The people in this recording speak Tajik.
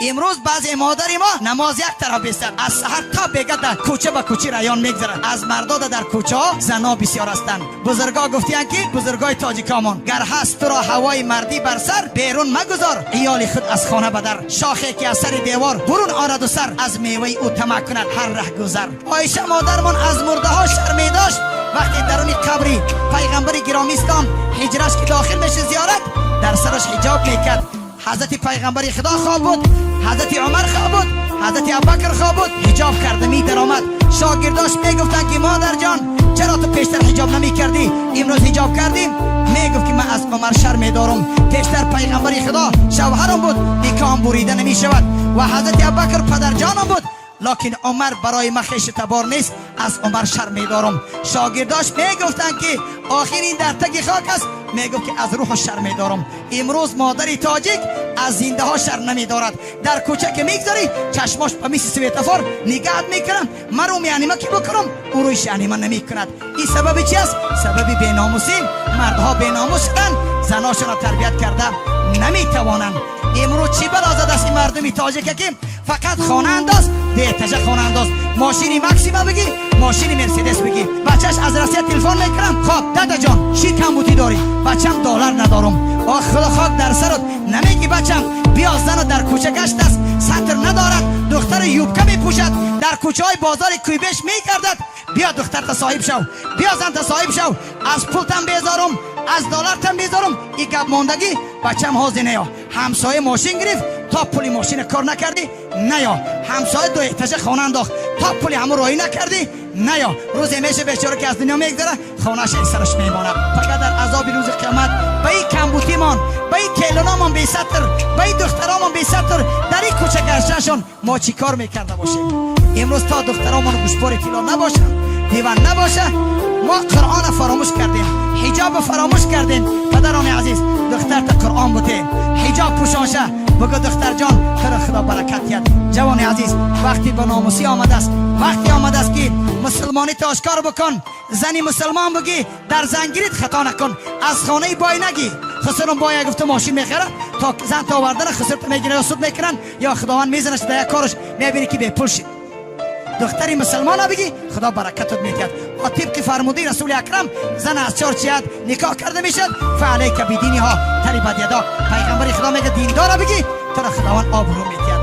Имрӯз баъзе модари мо намоз як тараф бистад, аз саҳар то бега дар кӯча ба кӯчи район мегзарад. Аз мардода дар кӯчаҳо зано бисёр ҳастанд. Бузургҳо гуфтиянд, ки бузургҳои тоҷикомон: гар ҳаст туро ҳавои мардӣ бар сар, берун магузор иёли худ аз хона ба дар. Шохе ки аз сари девор бурун ораду сар, аз меваи ӯ тамаъ кунад ҳар раҳгузар. Оиша модармон аз мурдаҳо шарм медошт. Вақте даруни қабри пайғамбари гиромӣ ислом ҳиҷраш ки дохил мешуд зиёрат, дар сараш ҳиҷоб мекард. Ҳазрати пайғамбари худо хоб буд, ҳазрати Умар хоб буд, ҳазрати Абубакр хоб буд, ҳиҷоб карда медаромад. Шогирдош мегуфтанд, ки модарҷон, чаро ту пештар ҳиҷоб намекардӣ, имрӯз ҳиҷоб кардӣ? Мегуфт, ки ман аз Умар шарм медорам. Пештар пайғамбари худо шавҳарам буд, никоҳам бурида намешавад, ва ҳазрати Абубакр падарҷонам буд, локин Умар барои ман хешу табор нест, аз Умар шарм медорам. Шогирдош мегуфтанд, ки охир ин дар таги хок аст. Мегуфт, ки аз рӯҳу шарм медорам. Имрӯз модари тоҷик аз зиндаҳо шарм намедорад. Дар кӯча ки мегзарӣ, чашмош ба мисли светофор нигаҳат мекунам, марум яънима ки бикунам, ӯ рӯйш яънима намекунад. Ин сабаби чи аст? Сабаби беномусӣ. Мардҳо беномус шуданд, заношонро тарбият карда наметавонанд. Имрӯз чӣ бало задааст ин мардуми тоҷика, ки фақат хонаандоз, деэтажа хонаандоз, мошини Максима бигӣ, мошини Мерседес бигӣ. Бачаш аз Россия телефон мекунам: «Хоб, дадаҷон, чӣ камбудӣ дорӣ?» «Бачам, доллар надорум». Ох, худо хок дар сарот, намегӣ: «Бачам, биё, зану дар кӯча гаштааст, сатр надорад, духтари юбка мепӯшад, дар кӯчаҳои бозори Куйбеш мегардад. Биё, духтарта соҳиб шав, биё, занта соҳиб шав, аз пултам безорум, аз доллартам безорум». И гап мондагӣ: «Бачам, ҳозир неё, ҳамсоя мошин гирифт, то пули мошина кор накардӣ, наё. Ҳамсоя ду этажа хона андохт, то пули ҳамон роҳӣ накардӣ, наё». Рӯзе меша, бечора ки аз дунё мегзара, хонааш сараш мемонад. Фақат дар азоби рӯзи қиёмат ба ин камбутимон, ба ин келуномон бесатр, ба ин духтаромон бесатр дар ин кӯча гаштаншон мо чӣ кор мекарда бошем? Имрӯз то духтаромон гӯшпори тилло набошанд, диван набоша, мо Қуръона фаромӯш кардем, ҳиҷоба фаромӯш кардем. Падарони азиз, духтарта Қуръон буте, ҳиҷоб пӯшонша, бугӯ: «Духтарҷон, туро Худо баракат диҳад». Ҷавони азиз, вақти ба номусӣ омадааст, вақте омадааст, ки мусулмонита ошкор бикун, зани мусулмон бугӣ, дар зангирит хато накун, аз хонаи бой нагӣ. Хусурум боя гуфта мошин мехарад, то зан то овардана хусурта мегирад, ё суд мекунанд, ё Худованд мезанаш дар як кораш, мебинӣ, ки бепул шид. Духтари мусулмона бигӣ, Худо баракатот медиҳад. Ва тибқи фармудаи Расули Акрам, зан аз чор ҷиҳат никоҳ карда мешавад: فعليك بدينها تربت يداك. Пайғамбари Худо мега: диндора бигӣ, туро Худованд обрӯ медиҳад.